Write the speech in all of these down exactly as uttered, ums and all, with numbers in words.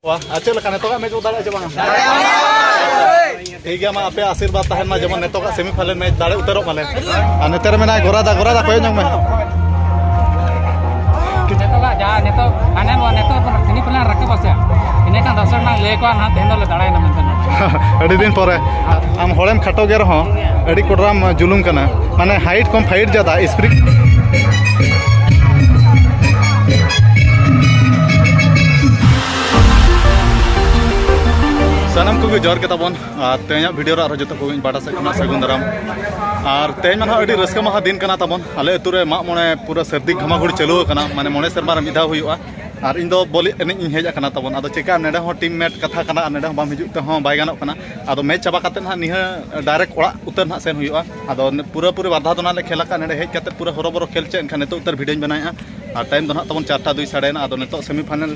ᱟᱨ ᱪᱮᱫ ᱞᱮᱠᱟ ᱱᱤᱛᱚᱜᱟᱜ ᱢᱮᱪ ᱵᱚ ᱫᱟᱲᱮᱭᱟᱜᱼᱟ ᱪᱮ ᱵᱟᱝᱟ? ᱴᱷᱤᱠ ᱜᱮᱭᱟ, ᱢᱟ ᱟᱯᱮ ᱟᱥᱤᱨᱵᱟᱫᱽ ᱛᱟᱦᱮᱱ ᱢᱟ, ᱡᱮᱢᱚᱱ ᱱᱤᱛᱚᱜᱟᱜ ᱥᱮᱢᱤ ᱯᱷᱟᱭᱱᱟᱞ ᱢᱮᱪ ᱫᱟᱲᱮ ᱩᱛᱟᱹᱨᱚᱜ ᱢᱟᱞᱮ᱾ ᱟᱨ ᱱᱚᱛᱮ ᱨᱮ ᱢᱮᱱᱟᱭ ᱜᱳᱨᱟᱫᱟ, ᱜᱳᱨᱟᱫᱟ ᱠᱚᱭᱚᱜ ᱧᱚᱜ ᱢᱮ᱾ ᱱᱤᱛᱚᱜᱟᱜ ᱡᱟᱦᱟᱸ ᱱᱤᱛᱚᱜ ᱯᱷᱟᱭᱱᱟᱞ ᱱᱤᱛᱚᱜ ᱥᱮᱢᱤ ᱯᱷᱟᱭᱱᱟᱞ ᱨᱟᱠᱟᱵ ᱟᱥᱮ, ᱤᱱᱟᱹᱠᱷᱟᱱ ᱫᱚᱨᱥᱚᱠ ᱱᱟᱝ ᱞᱟᱹᱭ ᱠᱚᱣᱟ ᱱᱟᱦᱟᱜ ᱛᱮᱦᱮᱧ ᱫᱚᱞᱮ ᱫᱟᱲᱮᱭᱮᱱᱟ ᱢᱮᱱᱛᱮ᱾ ᱟᱹᱰᱤ ᱫᱤᱱ ᱯᱚᱨᱮ ᱟᱢ ᱦᱚᱲᱮᱢ ᱠᱷᱟᱴᱚ ᱜᱮ ᱨᱮᱦᱚᱸ ᱟᱹᱰᱤ ᱠᱚᱰᱨᱟᱢ ᱡᱩᱞᱩᱢ ᱠᱟᱱᱟ, ᱢᱟᱱᱮ ᱦᱟᱭᱤᱴ ᱠᱚᱢ ᱯᱷᱟᱭᱤᱴ ᱡᱟᱫᱟ ᱥᱯᱨᱤᱝ᱾ ᱥᱟᱱᱟᱢ ᱠᱚᱜᱮ ᱡᱚᱦᱟᱨ ᱜᱮ ᱛᱟᱵᱚᱱ, ᱟᱨ ᱛᱮᱦᱮᱧᱟᱜ ᱵᱷᱤᱰᱤᱭᱳ ᱨᱮ ᱟᱨᱦᱚᱸ ᱡᱚᱛᱚ ᱠᱚᱜᱮ ᱤᱧ ᱯᱟᱦᱴᱟ ᱥᱮᱫ ᱠᱷᱚᱱᱟᱜ ᱥᱟᱹᱜᱩᱱ ᱫᱟᱨᱟᱢ᱾ ᱟᱨ ᱛᱮᱦᱮᱧ ᱢᱟ ᱱᱟᱦᱟᱜ ᱟᱹᱰᱤ ᱨᱟᱹᱥᱠᱟᱹ ᱢᱟᱦᱟ ᱫᱤᱱ ᱠᱟᱱᱟ ᱛᱟᱵᱚᱱ, ᱟᱞᱮ ᱟᱹᱛᱩ ᱨᱮ ᱢᱟᱜ ᱢᱚᱬᱮ ᱯᱩᱨᱟᱹ ᱥᱟᱹᱨᱫᱤ ᱜᱷᱟᱢᱟᱜᱷᱩᱲ ᱪᱟᱹᱞᱩ ᱟᱠᱟᱱᱟ, ᱢᱟᱱᱮ ᱢᱚᱬᱮ ᱥᱮᱨᱢᱟ ᱨᱮ ᱢᱤᱫ ᱫᱷᱟᱣ ᱦᱩᱭᱩᱜᱼᱟ᱾ ᱟᱨ ᱤᱧ ᱫᱚ ᱵᱚᱞ ᱮᱱᱮᱡ ᱤᱧ ᱦᱮᱡ ᱟᱠᱟᱱᱟ ᱛᱟᱵᱚᱱ, ᱟᱫᱚ ᱪᱮᱠᱟ ᱱᱚᱰᱮ ᱦᱚᱸ ᱴᱤᱢ ᱢᱮᱴ ᱠᱟᱛᱷᱟ ᱠᱟᱱᱟ, ᱟᱨ ᱱᱚᱰᱮ ᱦᱚᱸ ᱵᱟᱢ ᱦᱤᱡᱩᱜ ᱛᱮᱦᱚᱸ ᱵᱟᱭ ᱜᱟᱱᱚᱜ ᱠᱟᱱᱟ᱾ ᱟᱫᱚ ᱢᱮᱪ ᱪᱟᱵᱟ ᱠᱟᱛᱮ ᱱᱟᱦᱟᱜ ᱱᱤᱭᱟᱹ ᱰᱟᱭᱨᱮᱠᱴ ᱚᱲᱟᱜ ᱩᱛᱟᱹᱨ ᱱᱟᱦᱟᱜ ᱥᱮᱱ ᱦᱩᱭᱩᱜᱼᱟ᱾ ᱟᱫᱚ ᱯᱩᱨᱟᱹ ᱯᱩᱨᱤ ᱵᱟᱨ ᱫᱷᱟᱣ ᱫᱚ ᱱᱟᱦᱟᱜ ᱞᱮ ᱠᱷᱮᱞ ᱟᱠᱟᱫ, ᱱᱚᱰᱮ ᱦᱮᱡ ᱠᱟᱛᱮ ᱯᱩᱨᱟᱹ ᱦᱚᱨᱚᱵᱚᱨᱚ ᱠᱷᱮᱞ ᱪᱮᱫ ᱮᱱᱠᱷᱟᱱ ᱱᱤᱛᱚᱜ ᱩᱛᱟᱹᱨ ᱵᱷᱤᱰᱤᱭᱳᱧ ᱵᱮᱱᱟᱣᱮᱫᱼᱟ᱾ ᱟᱨ ᱴᱟᱭᱤᱢ ᱫᱚ ᱱᱟᱦᱟᱜ ᱛᱟᱵᱚᱱ ᱪᱟᱨᱴᱟ ᱫᱩᱭ ᱥᱟᱰᱮᱭᱮᱱᱟ᱾ ᱟᱫᱚ ᱱᱤᱛᱚᱜ ᱥᱮᱢᱤ ᱯᱷᱟᱭᱱᱟᱞ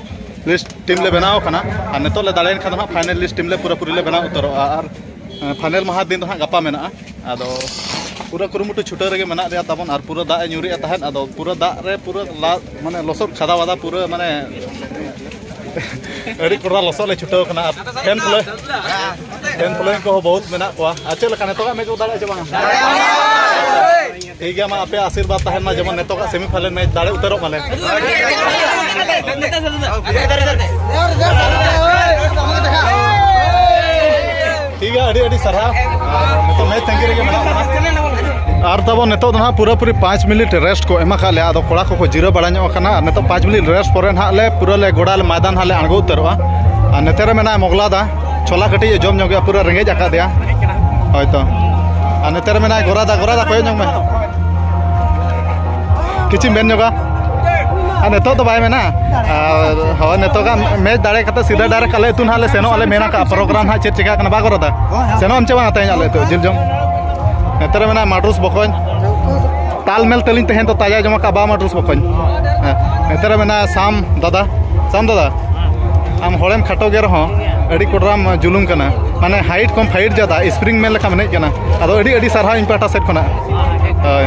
ᱞᱤᱥᱴ ᱴᱤᱢ ᱞᱮ ᱵᱮᱱᱟᱣ ᱟᱠᱟᱱᱟ, ᱟᱨ ᱱᱤᱛᱚᱜ ᱞᱮ ᱫᱟᱲᱮᱭᱮᱱ ᱠᱷᱟᱱ ᱫᱚ ᱱᱟᱦᱟᱜ ᱯᱷᱟᱭᱱᱟᱞ ᱞᱤᱥᱴ ᱴᱤᱢ ᱞᱮ ᱯᱩᱨᱟᱹᱯᱩᱨᱤ ᱞᱮ ᱵᱮᱱᱟᱣ ᱩᱛᱟᱹᱨᱚᱜᱼᱟ᱾ ᱟᱨ ᱯᱷᱟᱭᱱᱟᱞ ᱢᱟᱦᱟ ᱫᱤᱱ ᱫᱚ ᱱᱟᱦᱟᱜ ᱜᱟᱯᱟ ᱢᱮᱱᱟᱜᱼᱟ᱾ ᱟᱫᱚ ᱯᱩᱨᱟᱹ ᱠᱩᱨᱩᱢᱩᱴᱩ ᱪᱷᱩᱴᱟᱹᱣ ᱨᱮᱜᱮ ᱢᱮᱱᱟᱜ ᱞᱮᱭᱟ ᱛᱟᱵᱚᱱ, ᱟᱨ ᱯᱩᱨᱟᱹ ᱫᱟᱜ ᱮ ᱧᱩᱨᱮᱜᱼᱟ ᱛᱟᱦᱮᱸᱫ᱾ ᱟᱫᱚ ᱯᱩᱨᱟᱹ ᱫᱟᱜ ᱨᱮ ᱯᱩᱨᱟᱹ ᱞᱟ-, ᱢᱟᱱᱮ ᱞᱚᱥᱚᱫ ᱠᱷᱟᱫᱟ ᱵᱟᱫᱟ ᱯᱩᱨᱟᱹ ᱢᱟᱱᱮ ᱟᱹᱰᱤ ᱠᱚᱰᱨᱟ ᱞᱚᱥᱚᱫ ᱞᱮ ᱪᱷᱩᱴᱟᱹᱣ ᱠᱟᱱᱟ᱾ ᱟᱨ ᱯᱷᱮᱱ ᱯᱷᱚᱞᱳᱭᱤᱝ, ᱯᱷᱮᱱ ᱯᱷᱚᱞᱳᱭᱤᱝ ᱠᱚᱦᱚᱸ ᱵᱚᱦᱩᱛ ᱢᱮᱱᱟᱜ ᱠᱚᱣᱟ᱾ ᱟᱨ ᱪᱮᱫ ᱞᱮᱠᱟ ᱱᱤᱛᱚᱜᱟᱜ ᱢᱮᱪ ᱵᱚ ᱫᱟᱲᱮᱭᱟᱜᱼᱟ ᱪᱮ ᱵᱟᱝᱟ? ᱴᱷᱤᱠ ᱜᱮᱭᱟ, ᱢᱟ ᱟᱯᱮ ᱟᱥᱤᱨᱵᱟᱫᱽ ᱛᱟᱦᱮᱱ ᱢᱟ, ᱡᱮᱢᱚᱱ ᱱᱤᱛᱚᱜᱟᱜ ᱥᱮᱢᱤ ᱯᱷᱟᱭᱱᱟᱞ ᱢᱮᱪ ᱫᱟᱲᱮ ᱩᱛᱟᱹᱨᱚᱜ ᱢᱟᱞᱮ᱾ ᱴᱷᱤᱠ ᱜᱮᱭᱟ, ᱟᱹᱰᱤ ᱟᱹᱰᱤ ᱥᱟᱨᱦᱟᱣ᱾ ᱱᱤᱛᱚᱜ ᱢᱮᱪ ᱛᱟᱺᱜᱤ ᱨᱮᱜᱮ ᱢᱮᱱᱟᱜ ᱵᱚᱱᱟ᱾ ᱟᱨ ᱛᱟᱵᱚᱱ ᱱᱤᱛᱚᱜ ᱫᱚ ᱱᱟᱦᱟᱜ ᱯᱩᱨᱟᱹᱯᱩᱨᱤ ᱯᱟᱸᱪ ᱢᱤᱱᱤᱴ ᱨᱮᱥᱴ ᱠᱚ ᱮᱢᱟ ᱠᱟᱜ ᱞᱮᱭᱟ᱾ ᱟᱫᱚ ᱠᱚᱲᱟ ᱠᱚᱠᱚ ᱡᱤᱨᱟᱹᱣ ᱵᱟᱲᱟ ᱧᱚᱜ ᱟᱠᱟᱱᱟ, ᱟᱨ ᱱᱤᱛᱚᱜ ᱯᱟᱸᱪ ᱢᱤᱱᱤᱴ ᱨᱮᱥᱴ ᱯᱚᱨᱮ ᱱᱟᱦᱟᱜ ᱞᱮ ᱯᱩᱨᱟᱹ ᱞᱮ ᱜᱚᱰᱟ ᱞᱮ ᱢᱚᱭᱫᱟᱱ ᱦᱟᱸᱜ ᱞᱮ ᱟᱬᱜᱚ ᱩᱛᱟᱹᱨᱚᱜᱼᱟ᱾ ᱟᱨ ᱱᱚᱛᱮ ᱨᱮ ᱢᱮᱱᱟᱭᱟ ᱢᱚᱜᱽᱞᱟ ᱫᱟ, ᱪᱷᱳᱞᱟ ᱠᱟᱹᱴᱤᱡ ᱮ ᱡᱚᱢ ᱧᱚᱜᱮᱜᱼᱟ, ᱯᱩᱨᱟᱹ ᱨᱮᱸᱜᱮᱡ ᱟᱠᱟᱫᱮᱭᱟ ᱦᱳᱭᱛᱚ᱾ ᱟᱨ ᱱᱚᱛᱮ ᱨᱮ ᱢᱮᱱᱟᱭᱟ ᱜᱳᱨᱟ ᱫᱟ, ᱜᱳᱨᱟ ᱫᱟ ᱠᱚᱭᱚᱜ ᱧᱚᱜ ᱢᱮ, ᱠᱤᱪᱷᱩᱢ ᱢᱮᱱ ᱧᱚᱜᱟ? ᱟᱨ ᱱᱤᱛᱚᱜ ᱫᱚ ᱵᱟᱭ ᱢᱮᱱᱟ᱾ ᱟᱨ ᱦᱳᱭ, ᱱᱤᱛᱚᱜᱟᱜ ᱢᱮᱪ ᱫᱟᱲᱮ ᱠᱟᱛᱮ ᱥᱤᱫᱷᱟᱹ ᱰᱟᱭᱨᱮᱠᱴ ᱟᱞᱮ ᱟᱹᱛᱩ ᱱᱟᱦᱟᱜ ᱞᱮ ᱥᱮᱱᱚᱜ, ᱟᱞᱮ ᱢᱮᱱ ᱟᱠᱟᱫ ᱯᱨᱳᱜᱨᱟᱢ ᱦᱟᱸᱜ ᱪᱮᱫ ᱪᱤᱠᱟᱹᱜ ᱠᱟᱱᱟ ᱵᱟᱠᱚ ᱨᱚᱲ ᱮᱫᱟ᱾ ᱥᱮᱱᱚᱜ ᱟᱢ ᱪᱮ ᱵᱟᱝ ᱛᱮᱦᱮᱧ ᱟᱞᱮ ᱟᱹᱛᱩ ᱡᱤᱞ ᱡᱚᱢ? ᱱᱚᱛᱮ ᱨᱮ ᱢᱮᱱᱟᱭᱟ ᱢᱟᱰᱨᱩᱥ ᱵᱚᱠᱚᱧ, ᱛᱟᱞᱢᱮᱞ ᱛᱟᱹᱞᱤᱧ ᱛᱟᱦᱮᱱ ᱫᱚ ᱛᱟᱡᱟ ᱡᱚᱢᱟ ᱠᱟᱜ ᱵᱟ ᱢᱟᱰᱨᱩᱥ ᱵᱚᱠᱚᱧ᱾ ᱦᱮᱸ, ᱱᱚᱛᱮ ᱨᱮ ᱢᱮᱱᱟᱭᱟ ᱥᱟᱢ ᱫᱟᱫᱟ, ᱥᱟᱢ ᱫᱟᱫᱟ, ᱟᱢ ᱦᱚᱲᱮᱢ ᱠᱷᱟᱴᱚ ᱜᱮ ᱨᱮᱦᱚᱸ ᱟᱹᱰᱤ ᱠᱚᱰᱨᱟᱢ ᱡᱩᱞᱩᱢ ᱠᱟᱱᱟ, ᱢᱟᱱᱮ ᱦᱟᱭᱤᱴ ᱠᱚᱢ ᱯᱷᱟᱭᱤᱴ ᱡᱟᱫᱟ, ᱥᱯᱨᱤᱝ ᱢᱮᱱ ᱞᱮᱠᱟᱢ ᱮᱱᱮᱡ ᱠᱟᱱᱟ᱾ ᱟᱫᱚ ᱟᱹᱰᱤ ᱟᱹᱰᱤ ᱥᱟᱨᱦᱟᱣ ᱤᱧ ᱯᱟᱦᱴᱟ ᱥᱮᱫ ᱠᱷᱚᱱᱟᱜ᱾ ᱦᱳᱭ,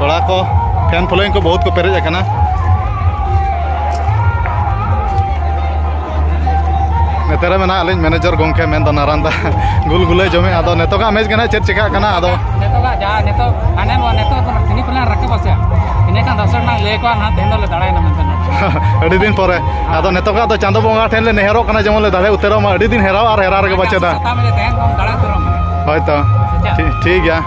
ᱠᱚᱲᱟ ᱠᱚ, ᱯᱷᱮᱱ ᱯᱷᱚᱞᱳᱭᱤᱝ ᱠᱚ ᱵᱚᱦᱩᱛ ᱠᱚ ᱯᱮᱨᱮᱡ ᱟᱠᱟᱱᱟ᱾ ᱱᱚᱛᱮ ᱨᱮ ᱢᱮᱱᱟᱜ ᱟᱹᱞᱤᱧ ᱢᱮᱱᱮᱡᱟᱨ ᱜᱚᱢᱠᱮ, ᱢᱮᱱᱫᱚ ᱱᱟᱨᱟᱱᱫᱟ ᱜᱩᱞᱜᱩᱞᱟᱹᱭ ᱡᱚᱢᱮᱫ᱾ ᱟᱫᱚ ᱱᱤᱛᱚᱜᱟᱜ ᱢᱮᱪ ᱜᱮ ᱱᱟᱦᱟᱜ ᱪᱮᱫ ᱪᱤᱠᱟᱹᱜ ᱠᱟᱱᱟ? ᱟᱫᱚ ᱱᱤᱛᱚᱜᱟᱜ ᱡᱟᱦᱟᱸ ᱱᱤᱛᱚᱜ ᱯᱷᱟᱭᱱᱟᱞ ᱵᱚᱱ, ᱱᱤᱛᱚᱜ ᱥᱮᱢᱤ ᱯᱷᱟᱭᱱᱟᱞ ᱨᱟᱠᱟᱵᱟ ᱥᱮ, ᱤᱱᱟᱹᱠᱷᱟᱱ ᱫᱚᱥᱟᱨ ᱱᱟᱝ ᱞᱟᱹᱭ ᱠᱚᱣᱟ ᱱᱟᱦᱟᱜ, ᱛᱮᱦᱮᱧ ᱫᱚᱞᱮ ᱫᱟᱲᱮᱭᱮᱱᱟ ᱢᱮᱱᱛᱮ ᱱᱟᱦᱟᱜ᱾ ᱟᱹᱰᱤ ᱫᱤᱱ ᱯᱚᱨᱮ᱾ ᱟᱫᱚ ᱱᱤᱛᱚᱜᱟᱜ ᱫᱚ ᱪᱟᱸᱫᱚ ᱵᱚᱸᱜᱟ ᱴᱷᱮᱱ ᱞᱮ ᱱᱮᱦᱚᱨᱚᱜ ᱠᱟᱱᱟ, ᱡᱮᱢᱚᱱ ᱞᱮ ᱫᱟᱲᱮ ᱩᱛᱟᱹᱨᱚᱜ ᱢᱟ᱾ ᱟᱹᱰᱤ ᱫᱤᱱ ᱦᱮᱨᱟᱣ ᱟᱨ ᱦᱮᱨᱟᱣ ᱨᱮᱜᱮ ᱵᱟᱪᱮᱫᱟ᱾ ᱥᱮᱛᱟᱜ ᱢᱮ ᱛᱮᱦᱮᱧ ᱵᱚᱱ ᱫᱟᱲᱮ ᱩᱛᱟᱹᱨᱚᱜ ᱢᱟ᱾ ᱦᱳᱭ ᱛᱚ᱾ ᱟᱪᱪᱷᱟ᱾ ᱴᱷᱤᱠ, ᱴᱷᱤᱠ ᱜᱮᱭᱟ᱾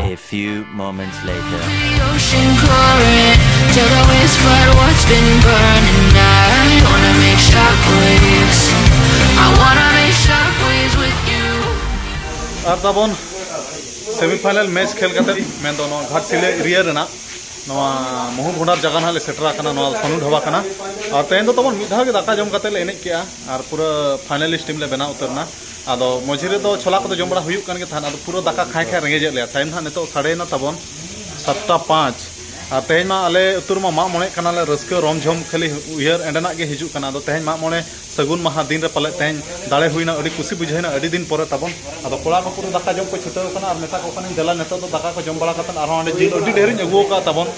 A few moments later. The ocean current, tell the waves flood what's been burning. I wanna make shockwaves. I wanna make shockwaves with you. ᱟᱨ ᱛᱟᱵᱚᱱ ᱥᱮᱢᱤ ᱯᱷᱟᱭᱱᱟᱞ ᱢᱮᱪ ᱠᱷᱮᱞ ᱠᱟᱛᱮ, ᱢᱮᱱᱫᱚ ᱱᱚᱣᱟ ᱜᱷᱟᱴᱥᱤᱞᱟᱹ ᱮᱨᱤᱭᱟ ᱨᱮᱱᱟᱜ ᱱᱚᱣᱟ ᱢᱚᱦᱩ ᱵᱷᱚᱸᱰᱟᱨ ᱡᱟᱭᱜᱟ ᱱᱟᱦᱟᱜ ᱞᱮ ᱥᱮᱴᱮᱨ ᱟᱠᱟᱱᱟ, ᱱᱚᱣᱟ ᱥᱚᱱᱩ ᱰᱷᱟᱵᱟ ᱠᱟᱱᱟ᱾ ᱟᱨ ᱛᱮᱦᱮᱧ ᱫᱚ ᱛᱟᱵᱚᱱ ᱢᱤᱫ ᱫᱷᱟᱣ ᱜᱮ ᱫᱟᱠᱟ ᱡᱚᱢ ᱠᱟᱛᱮ ᱞᱮ ᱮᱱᱮᱡ ᱠᱮᱜᱼᱟ ᱟᱨ ᱯᱩᱨᱟᱹ ᱯᱷᱟᱭᱱᱟᱞᱤᱥᱴ ᱴᱤᱢ ᱞᱮ ᱵᱮᱱᱟᱣ ᱩᱛᱟᱹᱨ ᱮᱱᱟ᱾ ᱟᱫᱚ ᱢᱚᱡᱷᱤ ᱨᱮᱫᱚ ᱪᱷᱚᱞᱟ ᱠᱚᱫᱚ ᱡᱚᱢ ᱵᱟᱲᱟ ᱦᱩᱭᱩᱜ ᱠᱟᱱ ᱜᱮ ᱛᱟᱦᱮᱸᱫ, ᱟᱫᱚ ᱯᱩᱨᱟᱹ ᱫᱟᱠᱟ ᱠᱷᱟᱭ ᱠᱷᱟᱭ ᱨᱮᱸᱜᱮᱡᱮᱫ ᱞᱮᱭᱟ᱾ ᱴᱟᱭᱤᱢ ᱱᱟᱦᱟᱜ ᱱᱤᱛᱚᱜ ᱥᱟᱰᱮᱭᱮᱱᱟ ᱛᱟᱵᱚᱱ ᱥᱟᱛᱴᱟ ᱯᱟᱸᱪ᱾ ᱟᱨ ᱛᱮᱦᱮᱧ ᱢᱟ ᱟᱞᱮ ᱟᱹᱛᱩ ᱨᱮᱢᱟ ᱢᱟᱜ ᱢᱚᱬᱮᱜ ᱠᱟᱱᱟᱞᱮ, ᱨᱟᱹᱥᱠᱟᱹ ᱨᱚᱢ ᱡᱷᱚᱢ ᱠᱷᱟᱹᱞᱤ ᱩᱭᱦᱟᱹᱨ ᱮᱸᱰᱮᱱᱟᱜ ᱜᱮ ᱦᱤᱡᱩᱜ ᱠᱟᱱᱟ᱾ ᱟᱫᱚ ᱛᱮᱦᱮᱧ ᱢᱟᱜ ᱢᱚᱬᱮ ᱥᱟᱹᱜᱩᱱ ᱢᱟᱦᱟ ᱫᱤᱱ ᱨᱮ ᱯᱟᱞᱮ ᱛᱮᱦᱮᱧ ᱫᱟᱲᱮ ᱦᱩᱭᱱᱟ, ᱟᱹᱰᱤ ᱠᱩᱥᱤ ᱵᱩᱡᱷᱟᱹᱣᱱᱟ ᱟᱹᱰᱤ ᱫᱤᱱ ᱯᱚᱨᱮ ᱛᱟᱵᱚᱱ᱾ ᱟᱫᱚ ᱠᱚᱲᱟ ᱠᱚ ᱯᱩᱨᱟᱹ ᱫᱟᱠᱟ ᱡᱚᱢ ᱠᱚ ᱪᱷᱩᱴᱟᱹᱣ ᱠᱟᱱᱟ ᱟᱨ ᱢᱮᱛᱟ ᱠᱚ ᱠᱟᱹᱱᱟᱹᱧ, ᱫᱮᱞᱟ ᱱᱤᱛᱚᱜ ᱫᱚ ᱫᱟᱠᱟ ᱠᱚ ᱡᱚᱢ ᱵᱟᱲᱟ ᱠᱟᱛᱮᱫ ᱟᱨᱦᱚᱸ ᱚᱸᱰᱮ ᱡᱤᱞ ᱟᱹᱰᱤ ᱰᱷᱮᱨᱤᱧ ᱟᱹᱜᱩ ᱟᱠᱟᱫ ᱛᱟᱵᱚᱱ᱾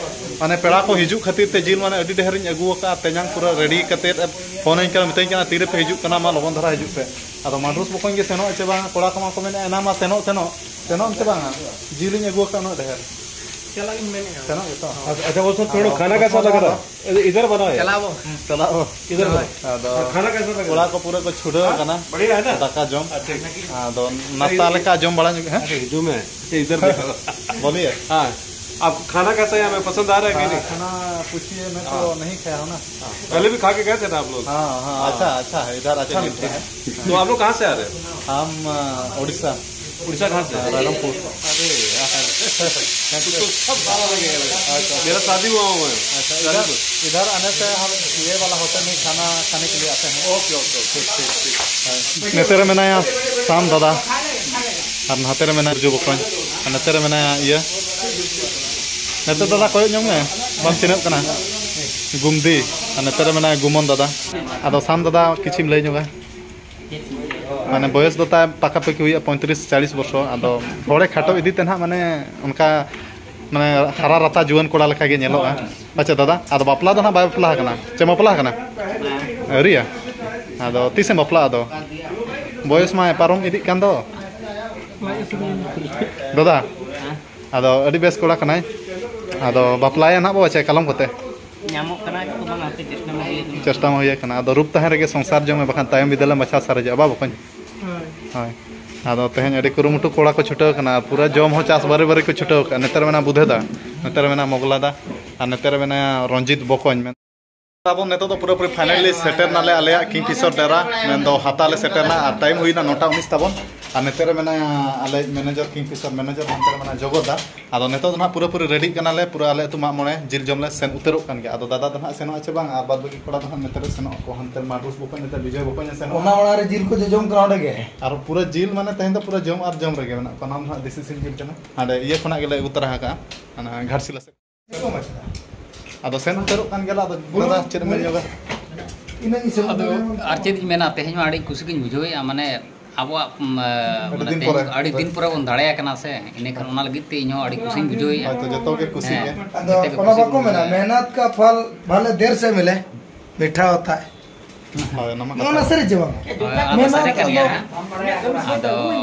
ᱢᱟᱱᱮ ᱯᱮᱲᱟ ᱠᱚ ᱦᱤᱡᱩᱜ ᱠᱷᱟᱹᱛᱤᱨ ᱛᱮ ᱡᱤᱞ ᱢᱟᱱᱮ ᱟᱹᱰᱤ ᱰᱷᱮᱨᱤᱧ ᱟᱹᱜᱩ ᱟᱠᱟᱫᱼᱟ, ᱛᱮᱧᱟᱝ ᱯᱩᱨᱟᱹ ᱨᱮᱰᱤ ᱠᱟᱛᱮᱫ ᱮ ᱯᱷᱳᱱᱟᱹᱧ ᱠᱟᱱᱟ, ᱢᱤᱛᱟᱹᱧ ᱠᱟᱱᱟ, "ᱛᱤᱨᱮᱯᱮ ᱦᱤᱡᱩᱜ ᱠᱟᱱᱟ? ᱢᱟ ᱞᱚᱜᱚᱱ ᱫᱷᱟᱨᱟ ᱦᱤᱡᱩᱜ ᱯᱮ᱾" ᱟᱫᱚ ᱢᱟᱰᱨᱩᱥ ᱵᱚᱠᱚᱧ ᱜᱮ ᱥᱮᱱᱚᱜ ᱟᱭ ᱪᱮ ᱵᱟᱝ? ᱠᱚᱲᱟ ᱠᱚᱢᱟ ᱠᱚ ᱢᱮᱱᱮᱫᱼᱟ, "ᱮᱱᱟᱝ ᱢᱟ ᱥᱮᱱᱚᱜ, ᱥᱮᱱᱚᱜ, ᱥᱮᱱᱚᱜ ᱮᱢ ᱪᱮ ᱵᱟᱝᱟ? ᱡᱤᱞᱤᱧ ᱟᱹᱜᱩ ᱟᱠᱟᱫ ᱩᱱᱟᱹᱜ ᱰᱷᱮᱨ᱾" ᱪᱟᱞᱟᱜ ᱤᱧ ᱢᱮᱱᱮᱫᱼᱟ᱾ ᱥᱮᱱᱚᱜ ᱜᱮᱛᱚ? ᱟᱪᱪᱷᱟ, ᱟᱪᱪᱷᱟ, ᱵᱚᱥ, ᱛᱷᱚᱲᱟ ᱠᱷᱟᱱᱟ ᱠᱮᱥᱟ ᱞᱟᱜ ᱨᱟᱦᱟ ᱦᱟᱭ? ᱤᱫᱷᱟᱨ ᱵᱟᱱᱟᱣ ᱦᱟᱭ᱾ ᱪᱟᱞᱟᱜ ᱟᱵᱚ᱾ ᱪᱟᱞᱟᱜ ᱟᱵᱚ᱾ ᱤᱫᱷᱟᱨ ᱵᱟᱱᱟᱣ᱾ ᱟᱫᱚ ᱠᱷᱟᱱᱟ ᱠᱮᱥᱟ ᱞᱟᱜ ᱨᱟᱦᱟ ᱦᱟᱭ? ᱠᱚᱲᱟ ᱠᱚ ᱯᱩᱨᱟᱹ ᱠᱚ ᱪᱷᱩᱴᱟᱹᱣ ᱟᱠᱟᱱᱟ ᱵᱟᱲᱤᱭᱟ ᱦᱟᱭ ᱱᱟ? ᱫᱟᱠᱟ ᱡᱚᱢ᱾ ᱟᱪᱪᱷᱟ᱾ ᱟᱫᱚ ᱱᱟᱥᱛᱟ ᱞᱮᱠᱟ ᱡᱚᱢ ᱵᱟᱲᱟ ᱧᱚᱜ, ᱦᱮᱸ? ᱟᱪᱪᱷᱟ, ᱦᱤᱡᱩᱜ ᱢᱮ᱾ ᱤᱫᱷᱟᱨ ᱫᱮᱠᱷᱟᱣ᱾ ᱵᱚᱞᱤᱭᱮ? ᱦᱮᱸ᱾ ᱟᱯ ᱠᱷᱟᱱᱟ ᱠᱮᱥᱟ ᱦᱮ? ᱦᱟᱢᱮ ᱯᱟᱥᱟᱱᱫ ᱟ ᱨᱟᱦᱟ ᱦᱟᱭ ᱠᱤ ᱱᱟᱦᱤ? ᱠᱷᱟᱱᱟ ᱯᱩᱪᱷᱤᱭᱮ, ᱢᱮ ᱛᱚ ᱱᱟᱦᱤ ᱠᱷᱟᱭᱟ ᱦᱩ ᱱᱟ᱾ ᱯᱮᱦᱞᱮ ᱵᱷᱤ ᱠᱷᱟ ᱠᱮ ᱜᱟᱭᱮ ᱛᱷᱮ ᱱᱟ ᱟᱯ ᱞᱳᱜ? ᱦᱮᱸ, ᱦᱮᱸ, ᱟᱪᱪᱷᱟ, ᱟᱪᱪᱷᱟ, ᱤᱫᱷᱟᱨ ᱟᱪᱪᱷᱟ ᱢᱤᱞᱛᱟ ᱦᱮ᱾ ᱛᱚ ᱟᱯ ᱞᱳᱜ ᱠᱟᱦᱟᱸ ᱥᱮ ᱟ ᱨᱟᱦᱮ ᱦᱳ? ᱦᱟᱢ, ᱟ, ᱳᱰᱤᱥᱟ᱾ उड़ीसा कहाँ से? रायरंगपुर। अरे यार, तू तो सब सारा लगे है। अच्छा। मेरा शादी हुआ हुआ है। अच्छा, इधर, इधर आने से हम ये वाला होटल में खाना खाने के लिए आते हैं। Okay, okay, okay. ठीक, ठीक, ठीक। ᱱᱚᱛᱮ ᱨᱮ ᱢᱮᱱᱟᱭᱟ ᱥᱟᱢ ᱫᱟᱫᱟ, ᱟᱨ ᱱᱟᱛᱮ ᱨᱮ ᱢᱮᱱᱟᱭᱟ ᱵᱩᱨᱡᱩ ᱵᱚᱠᱚᱧ, ᱟᱨ ᱱᱚᱛᱮ ᱨᱮ ᱢᱮᱱᱟᱭᱟ ᱤᱭᱟᱹ, ᱱᱚᱛᱮ ᱫᱟᱫᱟ ᱠᱚᱭᱚᱜ ᱧᱚᱜ ᱢᱮ, ᱵᱟᱢ ᱪᱤᱱᱦᱟᱹᱜ ᱠᱟᱱᱟ, ᱜᱩᱢᱫᱤ, ᱟᱨ ᱱᱚᱛᱮ ᱨᱮ ᱢᱮᱱᱟᱭᱟ ᱜᱩᱢᱚᱱ ᱫᱟᱫᱟ᱾ ᱟᱫᱚ ᱥᱟᱢ ᱫᱟᱫᱟ ᱠᱤᱪᱷᱤᱢ ᱞᱟᱹᱭ ᱧᱚᱜᱟ? ᱢᱟᱱᱮ ᱵᱚᱭᱚᱥ ᱫᱚ ᱛᱟᱭ ᱯᱟᱠᱟ ᱯᱟᱠᱤ ᱦᱩᱭᱩᱜᱼᱟ ᱯᱚᱸᱭᱛᱨᱤᱥ ᱪᱟᱞᱤᱥ ᱵᱚᱪᱷᱚᱨ᱾ ᱟᱫᱚ ᱦᱚᱲᱮ ᱠᱷᱟᱴᱚ ᱤᱫᱤ ᱛᱮ ᱱᱟᱦᱟᱜ ᱢᱟᱱᱮ ᱚᱱᱠᱟ ᱢᱟᱱᱮ ᱦᱟᱨᱟ ᱨᱟᱛᱟ ᱡᱩᱣᱟᱹᱱ ᱠᱚᱲᱟ ᱞᱮᱠᱟ ᱜᱮ ᱧᱮᱞᱚᱜᱼᱟ᱾ ᱟᱪᱪᱷᱟ ᱫᱟᱫᱟ, ᱟᱫᱚ ᱵᱟᱯᱞᱟ ᱫᱚ ᱱᱟᱦᱟᱜ ᱵᱟᱭ ᱵᱟᱯᱞᱟ ᱟᱠᱟᱱᱟ? ᱪᱮ ᱵᱟᱯᱞᱟ ᱟᱠᱟᱱᱟ? ᱟᱹᱣᱨᱤᱭᱟ? ᱟᱫᱚ ᱛᱤᱥᱮᱢ ᱵᱟᱯᱞᱟᱜᱼᱟ ᱟᱫᱚ? ᱵᱚᱭᱚᱥ ᱢᱟ ᱯᱟᱨᱚᱢ ᱤᱫᱤᱜ ᱠᱟᱱ ᱫᱚ᱾ ᱫᱟᱫᱟ, ᱟᱫᱚ ᱟᱹᱰᱤ ᱵᱮᱥ ᱠᱚᱲᱟ ᱠᱟᱱᱟᱭ᱾ ᱟᱫᱚ ᱵᱟᱯᱞᱟᱭᱟ ᱱᱟᱜ ᱵᱚ ᱪᱮ ᱠᱟᱞᱚᱢ ᱠᱚᱛᱮ? ᱧᱟᱢᱚᱜ ᱠᱟᱱᱟ ᱠᱚ ᱵᱟᱝ, ᱦᱟᱯᱮ ᱪᱮᱥᱴᱟ ᱢᱟ ᱦᱩᱭ ᱟᱠᱟᱱᱟ᱾ ᱪᱮᱥᱴᱟ ᱢᱟ ᱦᱩᱭ ᱟᱠᱟᱱᱟ᱾ ᱟᱫᱚ ᱨᱩᱯ ᱛᱟᱦᱮᱸ ᱨᱮᱜᱮ ᱥᱚᱝᱥᱟᱨ ᱡᱚᱢ ᱢᱮ, ᱵᱟᱠᱷᱟᱱ ᱛᱟᱭᱚᱢ ᱵᱤᱫᱟᱹᱞᱮᱢ ᱵᱟᱪᱷᱟᱣ ᱥᱟᱨᱮᱡᱚᱜᱼᱟ, ᱵᱟ ᱵᱚᱠᱚᱧ? ᱦᱳᱭ᱾ ᱦᱳᱭ᱾ ᱟᱫᱚ ᱛᱮᱦᱮᱧ ᱟᱹᱰᱤ ᱠᱩᱨᱩᱢᱩᱴᱩ ᱠᱚᱲᱟ ᱠᱚ ᱪᱷᱩᱴᱟᱹᱣ ᱠᱟᱱᱟ, ᱯᱩᱨᱟᱹ ᱡᱚᱢ ᱦᱚᱸ ᱪᱟᱥ ᱵᱟᱨᱮ ᱵᱟᱨᱮ ᱠᱚ ᱪᱷᱩᱴᱟᱹᱣ ᱠᱟᱱᱟ᱾ ᱱᱮᱛᱟᱨ ᱢᱮᱱᱟᱜᱼᱟ ᱵᱩᱫᱷᱮ ᱫᱟ, ᱱᱮᱛᱟᱨ ᱢᱮᱱᱟᱜᱼᱟ ᱢᱚᱜᱽᱞᱟ ᱫᱟ, ᱟᱨ ᱱᱮᱛᱟᱨ ᱢᱮᱱᱟᱭᱟ ᱨᱚᱧᱡᱤᱛ ᱵᱚᱠᱚᱧ᱾ ᱢᱮᱱ ᱛᱟᱵᱚᱱ ᱱᱤᱛᱚᱜ ᱫᱚ ᱯᱩᱨᱟᱹᱯᱩᱨᱤ finally ᱥᱮᱴᱮᱨ ᱱᱟᱞᱮ ᱟᱞᱮᱭᱟᱜ ᱠᱤᱝ ᱯᱷᱤᱥᱚᱨ ᱰᱮᱨᱟ, ᱢᱮᱱᱫᱚ ᱦᱟᱛᱟ ᱞᱮ ᱥᱮᱴᱮᱨ ᱱᱟ᱾ ᱟᱨ time ᱦᱩᱭᱱᱟ ᱱᱚᱴᱟ ᱩᱱᱤᱥ ᱛᱟᱵᱚᱱ᱾ ᱟᱨ ᱱᱮᱛᱟᱨ ᱨᱮ ᱢᱮᱱᱟᱭᱟ ᱟᱞᱮ ᱢᱮᱱᱮᱡᱟᱨ, ᱠᱤᱝ ᱯᱷᱤᱥᱚᱨ ᱢᱮᱱᱮᱡᱟᱨ, ᱦᱟᱱᱛᱮ ᱨᱮ ᱢᱮᱱᱟᱭᱟ ᱡᱚᱜᱚᱛ ᱫᱟ᱾ ᱟᱫᱚ ᱱᱤᱛᱚᱜ ᱫᱚ ᱱᱟᱦᱟᱜ ᱯᱩᱨᱟᱹᱯᱩᱨᱤ ᱨᱮᱰᱤᱜ ᱠᱟᱱᱟᱞᱮ, ᱯᱩᱨᱟᱹ ᱟᱞᱮ ᱟᱹᱛᱩ ᱢᱟᱜ ᱢᱚᱬᱮ ᱡᱤᱞ ᱡᱚᱢ ᱞᱮ ᱥᱮᱱ ᱩᱛᱟᱹᱨᱚᱜ ᱠᱟᱱ ᱜᱮᱭᱟ᱾ ᱟᱫᱚ ᱫᱟᱫᱟ ᱫᱚ ᱱᱟᱦᱟᱜ ᱥᱮᱱᱚᱜᱼᱟ ᱪᱮ ᱵᱟᱝ, ᱟᱨ ᱵᱟᱫ ᱵᱟᱹᱠᱤ ᱠᱚᱲᱟ ᱫᱚ ᱱᱟᱦᱟᱜ ᱱᱮᱛᱟᱨ ᱨᱮ ᱥᱮᱱᱚᱜ ᱟᱠᱚ, ᱦᱟᱱᱛᱮ ᱢᱟᱰᱩᱥ ᱵᱚᱠᱚᱧ, ᱱᱮᱛᱟᱨ ᱵᱤᱡᱚᱭ ᱵᱚᱠᱚᱧ ᱮ ᱥᱮᱱᱚᱜᱼᱟ᱾ ᱚᱱᱟ ᱚᱲᱟᱜ ᱨᱮ ᱡᱤᱞ ᱠᱚ ᱡᱚᱡᱚᱢ ᱠᱟᱱᱟ ᱚᱸᱰᱮ ᱜᱮ᱾ ᱟᱨ ᱯᱩᱨᱟᱹ ᱡᱤᱞ ᱢᱟᱱᱮ ᱛᱮᱦᱮᱧ ᱫᱚ ᱯᱩᱨᱟᱹ ᱡᱚᱢ ᱟᱨ ᱡᱚᱢ ᱨᱮᱜᱮ ᱢᱮᱱᱟᱜ ᱠᱚᱣᱟ᱾ ᱚᱱᱟ ᱫᱚ ᱱᱟᱦᱟᱜ ᱫᱮᱥᱤ ᱥᱤᱢ ᱡᱤᱞ ᱠᱟᱱᱟ, ᱦᱟᱸᱰᱮ ᱤᱭᱟᱹ ᱠᱷᱚᱱᱟᱜ ᱜᱮᱞᱮ ᱟᱹᱜᱩ ᱛᱚᱨᱟ ᱟᱠᱟᱜᱼᱟ, ᱚᱱᱟ ᱜᱷᱟᱴᱥᱤᱞᱟ ᱥᱮᱫ᱾ ᱟᱫᱚ ᱥᱮᱱ ᱩᱛᱟᱹᱨᱚᱜ ᱠᱟᱱ ᱜᱮᱭᱟᱞᱮ᱾ ᱟᱫᱚ ᱫᱟᱫᱟ, ᱪᱮᱫ ᱮᱢ ᱢᱮᱱ ᱧᱚᱜᱟ? ᱟᱫᱚ ᱟᱨ ᱪᱮᱫ ᱤᱧ ᱢᱮᱱᱟ, ᱛᱮᱦᱮᱧ ᱢᱟ ᱟᱹᱰᱤ ᱠᱩᱥᱤ ᱜᱤᱧ ᱵᱩᱡᱷᱟᱹᱣᱮᱫᱼᱟ, ᱢᱟᱱᱮ ᱟᱵᱚᱣᱟᱜ, ᱩᱢ, ᱟᱹᱰᱤ ᱢᱟᱱᱮ ᱫᱤᱱ ᱛᱮᱦᱮᱧ ᱯᱚᱨᱮ᱾ ᱟᱹᱰᱤ ᱫᱤᱱ ᱯᱚᱨᱮ ᱵᱚᱱ ᱫᱟᱲᱮ ᱟᱠᱟᱱᱟ ᱥᱮ, ᱤᱱᱟᱹ ᱠᱷᱟᱱ ᱚᱱᱟ ᱞᱟᱹᱜᱤᱫ ᱛᱮ ᱤᱧ ᱦᱚᱸ ᱟᱹᱰᱤ ᱠᱩᱥᱤᱧ ᱵᱩᱡᱷᱟᱹᱣᱮᱫᱼᱟ᱾ ᱦᱳᱭᱛᱚ, ᱡᱚᱛᱚ ᱜᱮ ᱠᱩᱥᱤ ᱦᱮᱸ, ᱜᱮ᱾ ᱟᱫᱚ ᱡᱚᱛᱚ ᱜᱮ ᱚᱱᱟ ᱠᱩᱥᱤ ᱵᱟᱠᱚ ᱜᱮ᱾ ᱢᱮᱱᱟ, ᱢᱮᱦᱱᱚᱛ ᱠᱟ ᱯᱷᱚᱞ ᱵᱷᱟᱞᱮ ᱫᱮᱨ ᱥᱮ ᱢᱤᱞᱮ, ᱢᱤᱴᱷᱟ ᱦᱳᱛᱟ ᱦᱮ᱾ ᱦᱳᱭ, ᱚᱱᱟ ᱢᱟ ᱱᱚᱣᱟ ᱠᱟᱛᱷᱟ᱾ ᱱᱟ ᱥᱟᱹᱨᱤ ᱪᱮ ᱵᱟᱝ? ᱦᱳᱭ, ᱚᱱᱟ ᱫᱚ ᱢᱮᱦᱱᱚᱛ ᱥᱟᱹᱨᱤ ᱠᱟᱱ ᱜᱮᱭᱟ ᱫᱚ ᱦᱟᱸᱜ᱾ ᱟᱫᱚ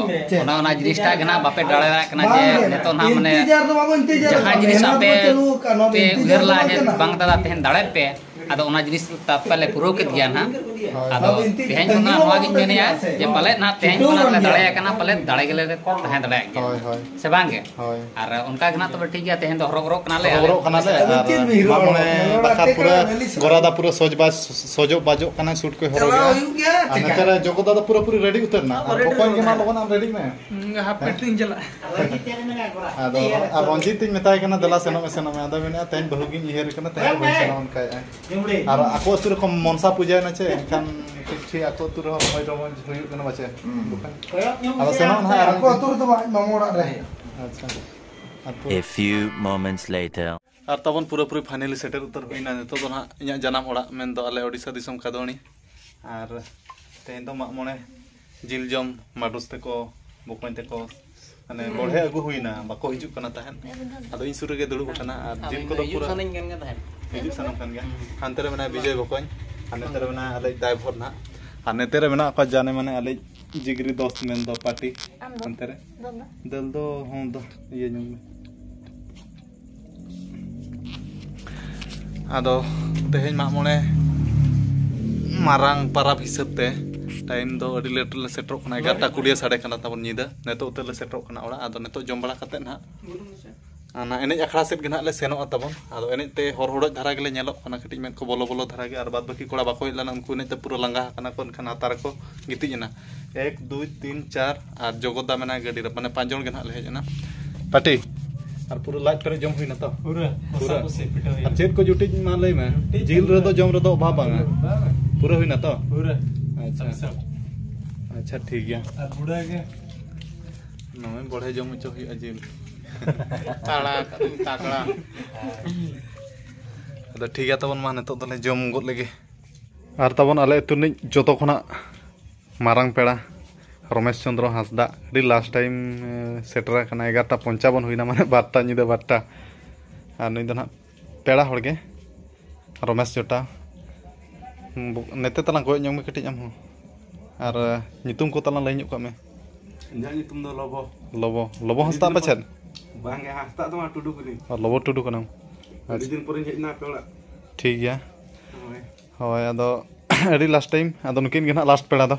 ᱪᱮᱫ? ᱚᱱᱟ, ᱚᱱᱟ ᱡᱤᱱᱤᱥᱴᱟᱜ ᱜᱮ ᱱᱟᱦᱟᱜ ᱵᱟᱯᱮ ᱫᱟᱲᱮ ᱫᱟᱲᱮᱭᱟᱜ ᱠᱟᱱᱟ ᱵᱟᱝ ᱡᱮ ᱜᱮ, ᱱᱤᱛᱚᱜ ᱱᱟᱦᱟᱜ ᱢᱟᱱᱮ ᱤᱱᱛᱮᱡᱟᱨ ᱫᱚ ᱵᱟᱵᱚ ᱤᱱᱛᱮᱡᱟᱨ ᱡᱟᱦᱟᱸ ᱠᱟᱱᱟ, ᱡᱤᱱᱤᱥ ᱢᱮᱦᱱᱚᱛ ᱟᱯᱮ ᱵᱚ ᱪᱟᱹᱞᱩ ᱟᱠᱟᱫ, ᱱᱚᱣᱟ ᱫᱚ ᱯᱮ ᱤᱱᱛᱮᱡᱟᱨ ᱩᱭᱦᱟᱹᱨ ᱫᱚ ᱞᱟᱜᱼᱟ ᱵᱟᱝ ᱡᱮ ᱠᱟᱱᱟ᱾ ᱵᱟᱝ ᱫᱟᱫᱟ ᱛᱮᱦᱮᱧ ᱫᱟᱲᱮ ᱯᱮ, ᱦᱳᱭ᱾ ᱟᱫᱚ ᱚᱱᱟ ᱡᱤᱱᱤᱥ ᱛᱟᱯᱮ ᱞᱮ ᱯᱩᱨᱟᱹᱣ ᱠᱮᱫ ᱜᱮᱭᱟ ᱱᱟᱦᱟᱜ᱾ ᱦᱳᱭ᱾ ᱟᱫᱚ ᱵᱟᱵᱚ ᱤᱱᱛᱮᱡ ᱛᱮᱦᱮᱧ ᱠᱷᱚᱱ ᱛᱟᱹᱝᱜᱤ ᱱᱟᱦᱟᱜ ᱱᱚᱣᱟ ᱵᱟᱵᱚ ᱜᱤᱧ ᱢᱮᱱᱮᱫᱼᱟ ᱛᱟᱹᱝᱜᱤᱭᱟ ᱥᱮ᱾ ᱡᱮ ᱯᱟᱞᱮᱫ ᱱᱟᱦᱟᱜ ᱛᱮᱦᱮᱧ ᱪᱷᱩᱴᱟᱹᱣ ᱠᱷᱚᱱᱟᱜ ᱞᱮ ᱠᱟᱱ ᱜᱮᱭᱟ᱾ ᱫᱟᱲᱮᱭᱟᱜ ᱠᱟᱱᱟ, ᱯᱟᱞᱮᱫ ᱫᱟᱲᱮ ᱜᱮᱞᱮ ᱛᱟᱦᱮᱸ ᱫᱟᱲᱮᱭᱟᱜ ᱜᱮᱭᱟ᱾ ᱦᱳᱭ, ᱦᱳᱭ᱾ ᱥᱮ ᱵᱟᱝ ᱜᱮ? ᱦᱳᱭ᱾ ᱟᱨ ᱚᱱᱠᱟ ᱜᱮ ᱱᱟᱦᱟᱜ ᱛᱚᱵᱮ ᱴᱷᱤᱠ ᱜᱮᱭᱟ, ᱛᱮᱦᱮᱧ ᱫᱚ ᱦᱚᱨᱚᱵᱚᱨᱚᱜ ᱠᱟᱱᱟᱞᱮ ᱟᱨ ᱪᱮᱫ ᱵᱤᱱ ᱢᱟᱜ ᱦᱤᱨᱳ ᱢᱚᱬᱮ ᱵᱟᱠᱷᱨᱟ ᱯᱩᱨᱟᱹ ᱜᱚᱨᱟᱫᱟ ᱯᱩᱨᱟᱹ ᱥᱚᱡᱽ ᱵᱟᱡᱽ, ᱥᱚᱡᱚᱜ ᱵᱟᱡᱚᱜ ᱠᱟᱱᱟ, ᱥᱩᱴ ᱠᱚᱭ ᱦᱚᱨᱚᱜᱮᱜᱼᱟ᱾ ᱦᱩᱭᱩᱜ ᱜᱮᱭᱟ, ᱟᱨ ᱪᱮᱠᱟ? ᱱᱮᱛᱟᱨ ᱡᱚᱜᱚ ᱫᱟᱫᱟ ᱯᱩᱨᱟᱹᱯᱩᱨᱤ ᱨᱮᱰᱤ ᱩᱛᱟᱹᱨ ᱱᱟ᱾ ᱟᱨ ᱵᱚᱠᱚᱧ ᱜᱮ ᱢᱟ ᱞᱚᱜᱚᱱ ᱟᱢ ᱨᱮᱰᱤᱜ ᱢᱮ᱾ ᱦᱩᱸ, ᱦᱟᱯ ᱯᱮᱱᱴ ᱛᱤᱧ ᱪᱟᱞᱟᱜᱼᱟ᱾ ᱟᱫᱚ ᱟᱨ ᱨᱚᱧᱡᱤᱛ ᱤᱧ ᱢᱮᱛᱟᱭ ᱠᱟᱱᱟ, "ᱫᱮᱞᱟ ᱥᱮᱱᱚᱜ ᱢᱮ, ᱥᱮᱱᱚᱜ ᱢᱮ᱾" ᱟᱫᱚ ᱢᱮᱱᱮᱫᱼᱟ, "ᱛᱮᱦᱮᱧ ᱵᱟᱹᱦᱩ ᱜᱤᱧ ᱩᱭᱦᱟᱹᱨ ᱠᱟᱱᱟ, ᱛᱮᱦᱮᱧ ᱵᱟᱹᱧ ᱥᱮᱱᱚᱜᱼᱟ," ᱚᱱᱠᱟᱭᱮᱫᱼᱟᱭ᱾ ᱟᱨ ᱟᱠᱚ ᱟᱹᱛᱩ ᱨᱮᱠᱚ ᱢᱚᱱᱥᱟ ᱯᱩᱡᱟᱹᱭᱮᱱᱟ ᱪᱮ, ᱮᱱᱠᱷᱟᱱ ᱴᱷᱤᱠ ᱴᱷᱤᱠ ᱟᱠᱚ ᱟᱹᱛᱩ ᱨᱮᱦᱚᱸ ᱨᱚᱢᱚᱡᱽ ᱨᱚᱢᱚᱡᱽ ᱦᱩᱭᱩᱜ ᱠᱟᱱᱟ ᱯᱟᱪᱮ᱾ ᱦᱩᱸ᱾ ᱵᱟᱠᱷᱟᱱ ᱠᱚᱭᱚᱜ ᱧᱚᱜ ᱟᱫᱚ ᱢᱮᱥᱮ ᱥᱮᱱᱚᱜ ᱟᱢ᱾ ᱱᱟᱦᱟᱜ ᱟᱨ ᱟᱠᱚ ᱟᱹᱛᱩ ᱨᱮᱫᱚ ᱵᱟᱝ, ᱢᱟᱢᱚ ᱚᱲᱟᱜ ᱨᱮ᱾ ᱟᱪᱪᱷᱟ᱾ ᱟᱨ ᱯᱩᱨᱟᱹ ᱟᱨ ᱛᱟᱵᱚᱱ ᱯᱩᱨᱟᱹᱯᱩᱨᱤ finally ᱥᱮᱴᱮᱨ ᱩᱛᱟᱹᱨ ᱦᱩᱭᱱᱟ᱾ ᱱᱤᱛᱚᱜ ᱫᱚ ᱱᱟᱦᱟᱜ ᱤᱧᱟᱹᱜ ᱡᱟᱱᱟᱢ ᱚᱲᱟᱜ, ᱢᱮᱱᱫᱚ ᱟᱞᱮ ᱳᱰᱤᱥᱟ ᱫᱤᱥᱚᱢ ᱠᱟᱫᱣᱟᱱᱤ᱾ ᱟᱨ ᱛᱮᱦᱮᱧ ᱫᱚ ᱢᱟᱜ ᱢᱚᱬᱮ ᱡᱤᱞ ᱡᱚᱢ ᱢᱟᱰᱩᱥ ᱛᱮᱠᱚ, ᱵᱚᱠᱚᱧ ᱛᱮᱠᱚ, ᱢᱟᱱᱮ, ᱵᱚᱲᱦᱮ ᱟᱹᱜᱩ ᱦᱩᱭᱱᱟ, ᱵᱟᱠᱚ ᱦᱤᱡᱩᱜ ᱠᱟᱱᱟ ᱛᱟᱦᱮᱸᱫ᱾ ᱟᱫᱚ ᱤᱧ ᱥᱩᱨ ᱨᱮᱜᱮ ᱫᱩᱲᱩᱵ ᱟᱠᱟᱱᱟ ᱟᱨ ᱡᱤᱞ ᱠᱚᱫᱚ ᱦᱤᱡᱩᱜ ᱯᱩᱨᱟᱹ ᱥᱟᱱᱟᱧ ᱠᱟᱱ ᱜᱮ ᱛᱟᱦᱮᱸᱫ᱾ ᱦᱤᱡᱩᱜ ᱥᱟᱱᱟᱢ ᱠᱟᱱ ᱜᱮᱭᱟ᱾ ᱦᱟᱱᱛᱮ ᱨᱮ ᱢᱮᱱᱟᱭᱟ ᱵᱤᱡᱚᱭ ᱵᱚᱠᱚᱧ, ᱟᱨ ᱱᱚᱛᱮ ᱨᱮ ᱢᱮᱱᱟᱭᱟ ᱟᱞᱮ ᱰᱟᱭᱵᱷᱚᱨ ᱱᱟᱦᱟᱜ, ᱟᱨ ᱱᱮᱛᱮ ᱨᱮ ᱢᱮᱱᱟᱜ ᱠᱚᱣᱟ ᱡᱟᱱᱮ ᱢᱟᱱᱮ ᱟᱞᱮ ᱡᱤᱜᱽᱨᱤ ᱫᱚᱥᱛ ᱢᱮᱱᱫᱚ ᱯᱟᱨᱴᱤ᱾ ᱟᱢ ᱫᱚ? ᱚᱱᱛᱮ ᱨᱮ ᱫᱚᱞ ᱫᱚ? ᱫᱟᱹᱞ ᱫᱚ ᱦᱚᱸ ᱫᱚ ᱤᱭᱟᱹ ᱧᱚᱜ ᱢᱮ᱾ ᱟᱫᱚ ᱛᱮᱦᱮᱧ ᱢᱟᱜ ᱢᱚᱬᱮ ᱢᱟᱨᱟᱝ ᱯᱟᱨᱟᱵᱽ ᱦᱤᱥᱟᱹᱵ ᱛᱮ ᱴᱟᱭᱤᱢ ᱫᱚ ᱟᱹᱰᱤ ᱞᱮᱴ ᱨᱮᱞᱮ ᱥᱮᱴᱮᱨᱚᱜ ᱠᱟᱱᱟ, ᱮᱜᱟᱨᱚᱴᱟ ᱠᱩᱲᱤ ᱥᱟᱰᱮ ᱠᱟᱱᱟ ᱛᱟᱵᱚᱱ ᱧᱤᱫᱟᱹ᱾ ᱱᱤᱛᱚᱜ ᱩᱛᱟᱹᱨ ᱞᱮ ᱥᱮᱴᱮᱨᱚᱜ ᱠᱟᱱᱟ ᱚᱲᱟᱜ᱾ ᱟᱫᱚ ᱱᱤᱛᱚᱜ ᱡᱚᱢ ᱵᱟᱲᱟ ᱠᱟᱛᱮᱫ ᱱᱟᱦᱟᱜ ᱚᱱᱟ ᱮᱱᱮᱡ ᱟᱠᱷᱲᱟ ᱥᱮᱫ ᱜᱮ ᱱᱟᱦᱟᱜ ᱞᱮ ᱥᱮᱱᱚᱜᱼᱟ ᱛᱟᱵᱚᱱ᱾ ᱟᱫᱚ ᱮᱱᱮᱡ ᱛᱮ ᱦᱚᱲ ᱦᱚᱲᱚᱡ ᱫᱷᱟᱨᱟ ᱜᱮᱞᱮ ᱧᱮᱞᱚᱜ ᱠᱟᱱᱟ, ᱠᱟᱹᱴᱤᱡ ᱢᱮᱫ ᱠᱚ ᱵᱚᱞᱚ ᱵᱚᱞᱚ ᱫᱷᱟᱨᱟ ᱜᱮ, ᱟᱨ ᱵᱟᱫ ᱵᱟᱹᱠᱤ ᱠᱚᱲᱟ ᱵᱟᱠᱚ ᱦᱮᱡ ᱞᱮᱱᱟ, ᱩᱱᱠᱩ ᱮᱱᱮᱡ ᱛᱮ ᱯᱩᱨᱟᱹ ᱞᱟᱸᱜᱟ ᱟᱠᱟᱱᱟ ᱠᱚ, ᱮᱱᱠᱷᱟᱱ ᱞᱟᱛᱟᱨ ᱨᱮᱠᱚ ᱜᱤᱛᱤᱡ ᱮᱱᱟ᱾ ᱮᱠ ᱫᱩᱭ ᱛᱤᱱ ᱪᱟᱨ ᱟᱨ ᱡᱚᱜᱚᱛ ᱫᱟ ᱢᱮᱱᱟᱭᱟ ᱜᱟᱹᱰᱤ ᱨᱮ, ᱢᱟᱱᱮ ᱯᱟᱸᱪ ᱡᱚᱱ ᱜᱮ ᱱᱟᱦᱟᱜ ᱞᱮ ᱦᱮᱡ ᱮᱱᱟ᱾ ᱯᱟᱴᱤ, ᱟᱨ ᱯᱩᱨᱟᱹ ᱞᱟᱡ ᱯᱮᱨᱮᱡ ᱡᱚᱢ ᱦᱩᱭᱱᱟ ᱛᱚ? ᱯᱩᱨᱟᱹ ᱠᱚᱥᱟ ᱯᱩᱨᱟᱹ᱾ ᱠᱚᱥᱤ ᱯᱤᱴᱷᱟᱹ ᱦᱩᱭᱩᱜᱼᱟ᱾ ᱟᱨ ᱪᱮᱫ ᱠᱚ ᱡᱩᱴᱤᱡ ᱢᱟ ᱞᱟᱹᱭ ᱢᱮ? ᱡᱩᱴᱤᱡ ᱡᱤᱞ ᱯᱩᱨᱟᱹ᱾ ᱨᱮᱫᱚ ᱚᱵᱷᱟᱵ ᱵᱟᱝᱟ, ᱵᱟᱝ᱾ ᱯᱩᱨᱟᱹ ᱦᱩᱭᱱᱟ ᱛᱚ? ᱯᱩᱨᱟᱹ᱾ ᱟᱪᱪᱷᱟ᱾ ᱥᱟᱵ, ᱥᱟᱵ᱾ ᱟᱪᱪᱷᱟ, ᱴᱷᱤᱠ ᱜᱮᱭᱟ᱾ ᱟᱨ ᱵᱩᱲᱟ ᱜᱮ᱾ ᱱᱚᱜᱼᱚᱭ ᱵᱚᱲᱦᱮ ᱡᱚᱢ ᱦᱚᱪᱚ ᱦᱩᱭᱩᱜᱼᱟ ᱡᱤᱞ᱾ ᱛᱟᱲᱟ ᱠᱟᱜ ᱫᱚᱧ ᱛᱟᱜᱲᱟ᱾ ᱟᱫᱚ ᱴᱷᱤᱠ ᱜᱮᱭᱟ ᱛᱟᱵᱚᱱ, ᱢᱟ ᱱᱤᱛᱚᱜ ᱫᱚᱞᱮ ᱡᱚᱢ ᱜᱚᱫ ᱞᱮᱜᱮ᱾ ᱟᱨ ᱛᱟᱵᱚᱱ ᱟᱞᱮ ᱟᱹᱛᱩ ᱨᱤᱱᱤᱡ ᱡᱚᱛᱚ ᱠᱷᱚᱱᱟᱜ ᱢᱟᱨᱟᱝ ᱯᱮᱲᱟ ᱨᱚᱢᱮᱥ ᱪᱚᱸᱫᱽᱨᱚ ᱦᱟᱸᱥᱫᱟ ᱟᱹᱰᱤ ᱞᱟᱥᱴ ᱴᱟᱭᱤᱢ ᱥᱮᱴᱮᱨ ᱟᱠᱟᱱᱟ, ᱮᱜᱟᱨᱚᱴᱟ ᱯᱚᱧᱪᱟᱵᱚᱱ ᱦᱩᱭᱱᱟ, ᱢᱟᱱᱮ ᱵᱟᱨᱚᱴᱟ, ᱧᱤᱫᱟᱹ ᱵᱟᱨᱚᱴᱟ᱾ ᱟᱨ ᱱᱩᱭ ᱫᱚ ᱱᱟᱦᱟᱜ ᱯᱮᱲᱟ ᱦᱚᱲ ᱜᱮ, ᱨᱚᱢᱮᱥ ᱡᱚᱴᱟᱣ᱾ ᱱᱮᱛᱮ ᱛᱟᱞᱟᱝ ᱠᱚᱭᱚᱜ ᱧᱚᱜ ᱢᱮ ᱠᱟᱹᱴᱤᱡ ᱟᱢ ᱦᱚᱸ, ᱟᱨ ᱧᱩᱛᱩᱢ ᱠᱚ ᱛᱟᱞᱟᱝ ᱞᱟᱹᱭ ᱧᱚᱜ ᱠᱟᱜ ᱢᱮ᱾ ᱤᱧᱟᱹᱜ ᱧᱩᱛᱩᱢ ᱫᱚ ᱞᱚᱵᱚ᱾ ᱞᱚᱵᱚ, ᱞᱚᱵᱚ ᱦᱟᱸᱥᱫᱟ ᱯᱟᱪᱮᱫ? ᱵᱟᱝᱜᱮ, ᱦᱟᱸᱥᱫᱟ ᱫᱚ ᱵᱟᱝ, ᱴᱩᱰᱩ ᱠᱟᱹᱱᱟᱹᱧ᱾ ᱞᱚᱵᱚ ᱴᱩᱰᱩ ᱠᱟᱱᱟᱢ᱾ ᱟᱹᱰᱤ ᱫᱤᱱ ᱯᱚᱨᱮᱧ ᱦᱮᱡ ᱮᱱᱟ ᱟᱯᱮ ᱚᱲᱟᱜ᱾ ᱴᱷᱤᱠ ᱜᱮᱭᱟ᱾ ᱦᱳᱭ᱾ ᱦᱳᱭ, ᱟᱫᱚ ᱟᱹᱰᱤ ᱞᱟᱥᱴ ᱴᱟᱭᱤᱢ, ᱟᱫᱚ ᱱᱩᱠᱤᱱ ᱜᱮ ᱱᱟᱦᱟᱜ ᱞᱟᱥᱴ ᱯᱮᱲᱟ ᱫᱚ᱾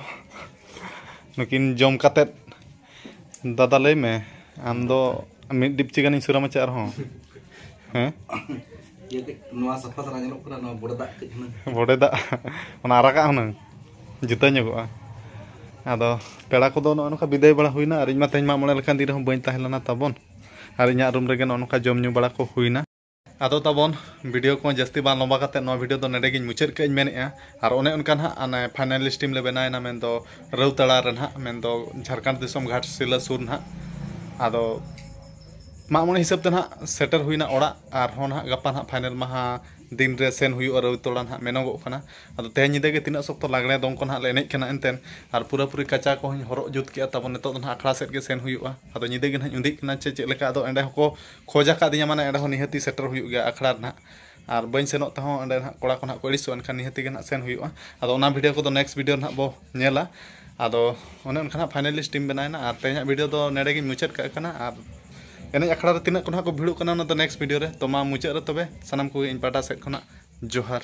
ᱱᱩᱠᱤᱱ ᱡᱚᱢ ᱠᱟᱛᱮᱫ, ᱫᱟᱫᱟ ᱞᱟᱹᱭ ᱢᱮ, ᱟᱢ ᱫᱚ ᱢᱤᱫ ᱰᱤᱯᱪᱤ ᱜᱟᱱᱤᱧ ᱥᱩᱨ ᱟᱢᱟ ᱪᱮ ᱟᱨᱦᱚᱸ? ᱦᱮᱸ? ᱤᱭᱟᱹ ᱠᱟᱹᱡ ᱱᱚᱣᱟ ᱥᱟᱯᱷᱟ ᱫᱷᱟᱨᱟ ᱧᱮᱞᱚᱜ ᱠᱟᱱᱟ, ᱱᱚᱣᱟ ᱵᱚᱰᱮ ᱫᱟᱜ ᱠᱟᱹᱡ ᱦᱩᱱᱟᱹᱝ᱾ ᱵᱚᱰᱮ ᱫᱟᱜ, ᱚᱱᱟ ᱟᱨᱟᱜᱟᱜ ᱦᱩᱱᱟᱹᱝ ᱡᱩᱛᱟᱹ ᱧᱚᱜᱚᱜᱼᱟ᱾ ᱟᱫᱚ ᱯᱮᱲᱟ ᱠᱚᱫᱚ ᱱᱚᱜᱼᱚ ᱱᱚᱝᱠᱟ ᱵᱤᱫᱟᱹᱭ ᱵᱟᱲᱟ ᱦᱩᱭᱱᱟ, ᱟᱨ ᱤᱧ ᱢᱟ ᱛᱮᱦᱮᱧ ᱢᱟᱜ ᱢᱚᱬᱮ ᱞᱮᱠᱟᱱ ᱫᱤᱱ ᱨᱮᱦᱚᱸ ᱵᱟᱹᱧ ᱛᱟᱦᱮᱸ ᱞᱮᱱᱟ ᱛᱟᱵᱚᱱ, ᱟᱨ ᱤᱧᱟᱹᱜ ᱨᱩᱢ ᱨᱮᱜᱮ ᱱᱚᱜᱼᱚ ᱱᱚᱝᱠᱟ ᱡᱚᱢ ᱧᱩ ᱵᱟᱲᱟ ᱠᱚ ᱦᱩᱭᱱᱟ᱾ ᱟᱫᱚ ᱛᱟᱵᱚᱱ ᱵᱷᱤᱰᱤᱭᱳ ᱠᱚ ᱡᱟᱹᱥᱛᱤ ᱵᱟᱝ ᱞᱚᱢᱵᱟ ᱠᱟᱛᱮ ᱱᱚᱣᱟ ᱵᱷᱤᱰᱤᱭᱳ ᱫᱚ ᱱᱚᱰᱮ ᱜᱤᱧ ᱢᱩᱪᱟᱹᱫ ᱠᱟᱜ ᱤᱧ ᱢᱮᱱᱮᱫᱼᱟ᱾ ᱟᱨ ᱚᱱᱮ ᱚᱱᱠᱟ ᱱᱟᱦᱟᱜ ᱚᱱᱮ ᱯᱷᱟᱭᱱᱟᱞᱤᱥᱴ ᱴᱤᱢ ᱞᱮ ᱵᱮᱱᱟᱣ ᱮᱱᱟ, ᱢᱮᱱᱫᱚ ᱨᱟᱹᱣᱛᱟᱲᱟ ᱨᱮ ᱱᱟᱦᱟᱜ, ᱢᱮᱱᱫᱚ ᱡᱷᱟᱲᱠᱷᱚᱸᱰ ᱫᱤᱥᱚᱢ ᱜᱷᱟᱴᱥᱤᱞᱟᱹ ᱥᱩᱨ ᱱᱟᱦᱟᱜ᱾ ᱟᱫᱚ ᱢᱟᱜ ᱢᱚᱬᱮ ᱦᱤᱥᱟᱹᱵ ᱛᱮ ᱱᱟᱦᱟᱜ ᱥᱮᱴᱮᱨ ᱦᱩᱭᱱᱟ ᱚᱲᱟᱜ, ᱟᱨᱦᱚᱸ ᱱᱟᱦᱟᱜ ᱜᱟᱯᱟ ᱱᱟᱦᱟᱜ ᱯᱷᱟᱭᱱᱟᱞ ᱢᱟᱦᱟ ᱫᱤᱱ ᱨᱮ ᱥᱮᱱ ᱦᱩᱭᱩᱜᱼᱟ ᱨᱟᱹᱣᱛᱟᱲᱟ ᱱᱟᱦᱟᱜ ᱢᱮᱱᱚᱜᱚᱜ ᱠᱟᱱᱟ᱾ ᱟᱫᱚ ᱛᱮᱦᱮᱧ ᱧᱤᱫᱟᱹ ᱜᱮ ᱛᱤᱱᱟᱹᱜ ᱥᱚᱠᱛᱚ ᱞᱟᱜᱽᱲᱮ ᱫᱚᱝ ᱠᱚ ᱱᱟᱦᱟᱜ ᱞᱮ ᱮᱱᱮᱡ ᱠᱟᱱᱟ ᱮᱱᱛᱮᱫ, ᱟᱨ ᱯᱩᱨᱟᱹᱯᱩᱨᱤ ᱠᱟᱪᱟ ᱠᱚᱦᱚᱸᱧ ᱦᱚᱨᱚᱜ ᱡᱩᱛ ᱠᱮᱜᱼᱟ᱾ ᱛᱟᱵᱚᱱ ᱱᱤᱛᱚᱜ ᱫᱚ ᱱᱟᱦᱟᱜ ᱟᱠᱷᱲᱟ ᱥᱮᱫ ᱜᱮ ᱥᱮᱱ ᱦᱩᱭᱩᱜᱼᱟ᱾ ᱟᱫᱚ ᱧᱤᱫᱟᱹ ᱜᱮ ᱱᱟᱦᱟᱜ ᱤᱧ ᱩᱸᱫᱤᱜ ᱠᱟᱱᱟ ᱪᱮ ᱪᱮᱫ ᱞᱮᱠᱟ, ᱟᱫᱚ ᱮᱸᱰᱮ ᱦᱚᱸᱠᱚ ᱠᱷᱚᱡᱽ ᱟᱠᱟᱫᱤᱧᱟ, ᱢᱟᱱᱮ ᱮᱸᱰᱮ ᱦᱚᱸ ᱱᱤᱦᱟᱹᱛᱤ ᱥᱮᱴᱮᱨ ᱦᱩᱭᱩᱜ ᱜᱮᱭᱟ ᱟᱠᱷᱲᱟ ᱨᱮ ᱱᱟᱦᱟᱜ᱾ ᱟᱨ ᱵᱟᱹᱧ ᱥᱮᱱᱚᱜ ᱛᱮᱦᱚᱸ ᱚᱸᱰᱮ ᱱᱟᱦᱟᱜ ᱠᱚᱲᱟ ᱠᱚ ᱱᱟᱦᱟᱜ ᱠᱚ ᱟᱹᱲᱤᱥᱚᱜᱼᱟ, ᱮᱱᱠᱷᱟᱱ ᱱᱤᱦᱟᱹᱛᱤ ᱜᱮ ᱱᱟᱦᱟᱜ ᱥᱮᱱ ᱦᱩᱭᱩᱜᱼᱟ᱾ ᱟᱫᱚ ᱚᱱᱟ ᱵᱷᱤᱰᱤᱭᱳ ᱠᱚᱫᱚ ᱱᱮᱠᱥᱴ ᱵᱷᱤᱰᱤᱭᱳ ᱱᱟᱦᱟᱜ ᱵᱚ ᱧᱮᱞᱟ᱾ ᱟᱫᱚ ᱚᱱᱮ ᱚᱱᱠᱟ ᱱᱟᱜ finalist team ᱵᱮᱱᱟᱣᱮᱱᱟ᱾ ᱟᱨ ᱛᱮᱦᱮᱧᱟᱜ video ᱫᱚ ᱱᱚᱰᱮ ᱜᱤᱧ ᱢᱩᱪᱟᱹᱫ ᱠᱟᱜ ᱠᱟᱱᱟ᱾ ᱟᱨ ᱮᱱᱮᱡ ᱟᱠᱷᱲᱟ ᱨᱮ ᱛᱤᱱᱟᱹᱜ ᱠᱚ ᱱᱟᱦᱟᱜ ᱠᱚ ᱵᱷᱤᱲᱚᱜ ᱠᱟᱱᱟ, ᱚᱱᱟ ᱫᱚ next video ᱨᱮ᱾ ᱛᱚ ᱢᱟ ᱢᱩᱪᱟᱹᱫ ᱨᱮ ᱛᱚᱵᱮ ᱥᱟᱱᱟᱢ ᱠᱚᱜᱮ ᱤᱧ ᱯᱟᱦᱴᱟ ᱥᱮᱫ ᱠᱷᱚᱱᱟᱜ ᱡᱚᱦᱟᱨ᱾